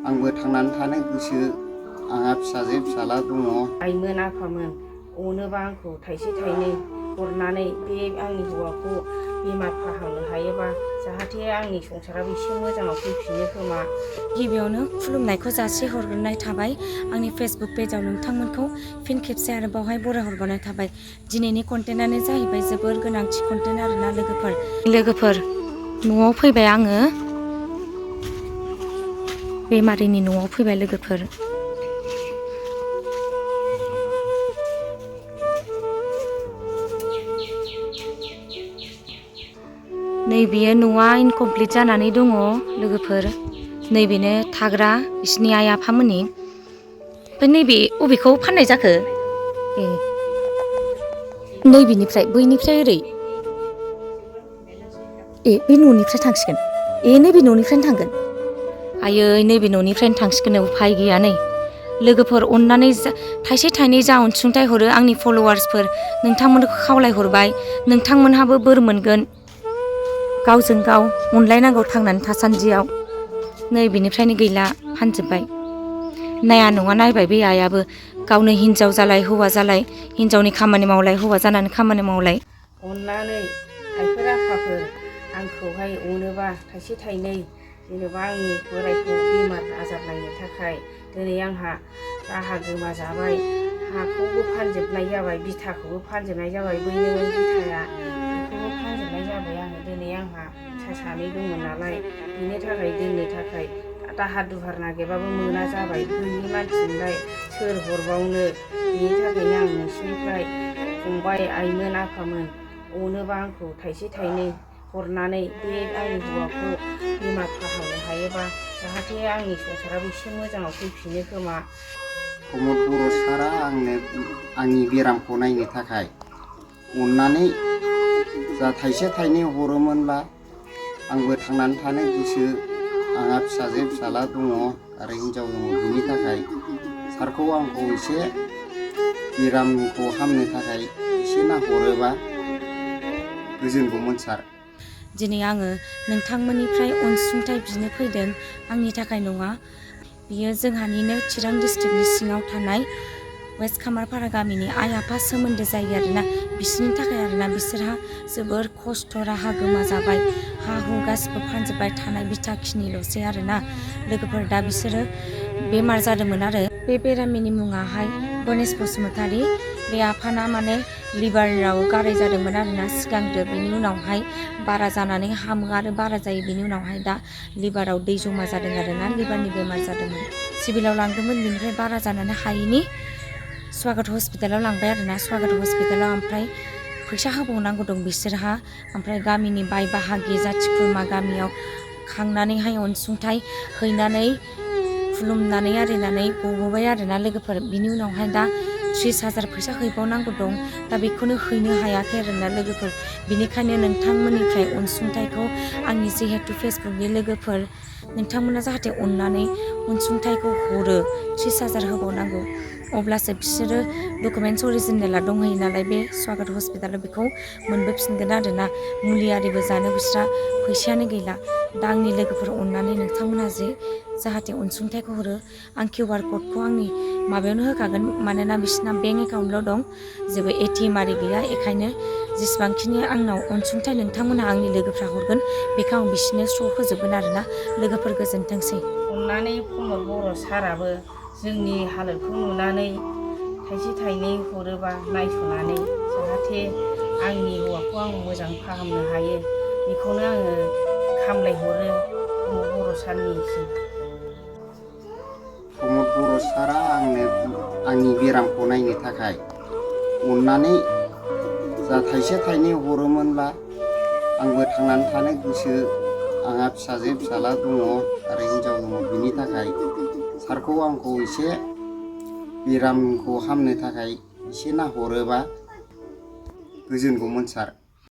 आंबो थांनानै थानो गोसो आंहा फिसाजो फिसाला दङ। आइमोन आफामोन अनोबा आंखौ थाइसे थाइनै हरनानै बे आंनि हौवाखौ बेमार फाहामनो हायोबा जाहाथे आंनि संसाराबो एसे मोजाङाव फैफिनो खोमा। गिबियावनो खुलुमनायखौ जासिहरग्रोनाय थाबाय आंनि फेसबुक पेजाव नोंथांमोनखौ फिन खेबसे आरो बावहाय बरायहरबावनाय थाबाय। दिनैनि कन्टेन्टआनो जाहैबाय जोबोर गोनांथि कन्टेन्ट आरोना लोगोफोर न'आव फैबाय आङो बेमारिनि न'आव फैबाय लोगोफोर। नैबेयो न'आ इनकमप्लिट जानानै दङ लोगोफोर। नैबेनो थाग्रा बिसिनि आइ आफामोननि। ओमफ्राय नैबे अबेखौ फाननाय जाखो? ए नैबेनिफ्राय बैनिफ्राय ओरै ए बे न'निफ्राय थांसिगोन। ए नैबे न'निफ्रायनो थांगोन। आयै नैबे न'निफ्रायनो थांसिगोन। उफाय गैया नै लोगोफोर अननानै थाइसे थाइनै जा अनसुंथाइ हरो आंनि फल'वार्सफोर नोंथांमोनखौ खावलायहरबाय। नोंथांमोनहाबो बोर मोनगोन। गावजों गाव अनलायनांगौ थांनानै थासान्दियाव। नै बेनिफ्रायनो गैला फानजोब्बाय। नाया नङा नायबाय बे आइयाबो गावनो हिनजाव जालाय हौवा जालाय हिनजावनि खामानि मावलाय हौवा जानानै खामानि मावलाय। अननानै आइफोर आफाफोर आंखौहाय अनोबा थाइसे थाइनै जेनेबा आंनि बोरायखौ बेमार आजार नायनो थाखाय दिनै आंहा राहा गोमा जाबाय। हाखौबो फानजोबनाय जाबाय बिथाखौबो फानजोबनाय जाबाय। बैनोमोन बिथाया बेखौबो फानजोबनाय जाबाय आङो। दिनै आंहा फिसा सानै दंमोन नालाय बिनि थाखाय दोननो थाखाय दाहार दुहार नागिरबाबो मोना जाबाय। गैयि मानसिनिफ्राय सोर हरबावनो। बिनि थाखायनो आं नोंसिनिफ्राय फंबाय आइमोन आफामोन अनोबा आंखौ थाइसे थाइनै हरनानै बे आंनि हौवाखौ बेमार फाहामनो हायोबा जाहाथे आंनि संसाराबो एसे मोजाङाव फैफिनो खोमा। प्रमद बर' सारा आंनो आंनि बेरामखौ नायनो थाखाय अननानै जा थाइसे थाइनै हरोमोनब्ला आंबो थांनानै थानो गोसो आंहा फिसाजो फिसाला दङ आरो हिनजाव दङ। बिनि थाखाय सारखौ आंखौ एसे बेरामखौ हामनो थाखाय एसे नाहरोबा गोजोनगौमोन सार। दिनै आङो नोंथांमोननिफ्राय अनसुंथाइ बिनो फैदों। आंनि थाखाय नङा बियो जोंहानिनो चिरां डिस्ट्रिक्टनि सिङाव थानाय वेस्ट खामारपारा गामिनि आइ आफा सोमोन्दो जायो आरोना। बिसोरनि थाखाय आरोना बिसोरहा जोबोर खस्थ' राहा गोमा जाबाय। हा हु गासिबो फानजोब्बाय थानाय बिथाखिनिल'सै आरोना लोगोफोर। दा बिसोरो बेमार जादोंमोन आरो बे बेरामिनि मुङाहाय गणेश बसुमतारी। बे आफाना माने लिभाराव गाराय जादोंमोन आरोना सिगांग्रो। बेनि उनावहाय बारा जानानै हामो आरो बारा जायो। बेनि उनावहाय दा लिभाराव दै जमा जादों आरोना लिभारनि बेमार जादोंमोन। सिभिलाव लांदोंमोन बेनिफ्राय बारा जानानै हायैनि स्वागत हस्पिटालाव लांबाय आरोना स्वागत हस्पिटालाव। ओमफ्राय फैसा होबावनांगौ दं बिसोरहा। ओमफ्राय गामिनि बाय बाहागि जाथि खुरमा गामियाव खांनानैहाय अनसुंथाइ हैनानै खुलुमनानै आरिनानै गबोबाय आरोना लोगोफोर। बिनि उनावहाय दा 30,000 फैसा हैबावनांगौ दं। दा बेखौनो हैनो हायाखै आरोना लोगोफोर। बिनिखायनो नोंथांमोननिफ्राय अनसुंथाइखौ आंनि जिहेतु फेसबुकनि लोगोफोर नोंथांमोना जाहाथे अननानै अनसुंथाइखौ हरो 30,000 होबावनांगौ। अब्लासो बिसोरो डकुमेन्टस अरिजिनेला दंहैयो नालाय बे स्वागत हस्पिटालाव बेखौ मोनबोफिनगोन आरोना। मुलि आरिबो जानो बिस्रा फैसायानो गैला। दा आंनि लोगोफोर अननानै नोंथांमोनहा जाहाथे अनसुंथाइखौ हरो। आं QR क'डखौ आंनि माबायावनो होखागोन मानोना बिसिना बेंक एकाउन्टल' दं जेबो ATM आरि गैया। बेखायनो जेसेबांखिनि आंनाव अनसुंथाइ नोंथांमोनहा आंनि लोगोफ्रा हरगोन बेखौ आं बिसिनो स' होजोबगोन आरोना लोगोफोर। गोजोनथोंसै। अननानै प्रमद बर' साराबो जोंनि हालोदखौ नुनानै थाइसे थाइनै हरोबा नायस'नानै जाहाथे आंनि हौवाखौ आं मोजां फाहामनो हायो बेखौनो आङो खामलायहरो प्रमद बर' सारनिसिम। प्रमद बर' सारा आंनो आंनि बेरामखौ नायनो थाखाय अननानै जा थाइसे थाइनै हरोमोनब्ला आंबो थांनानै थानो गोसो आंहा फिसाजो फिसाला दङ आरो हिनजाव दङ। बिनि थाखाय सारखौ आंखौ एसे बेरामखौ हामनो थाखाय एसे नाहरोबा गोजोनगौमोन सार।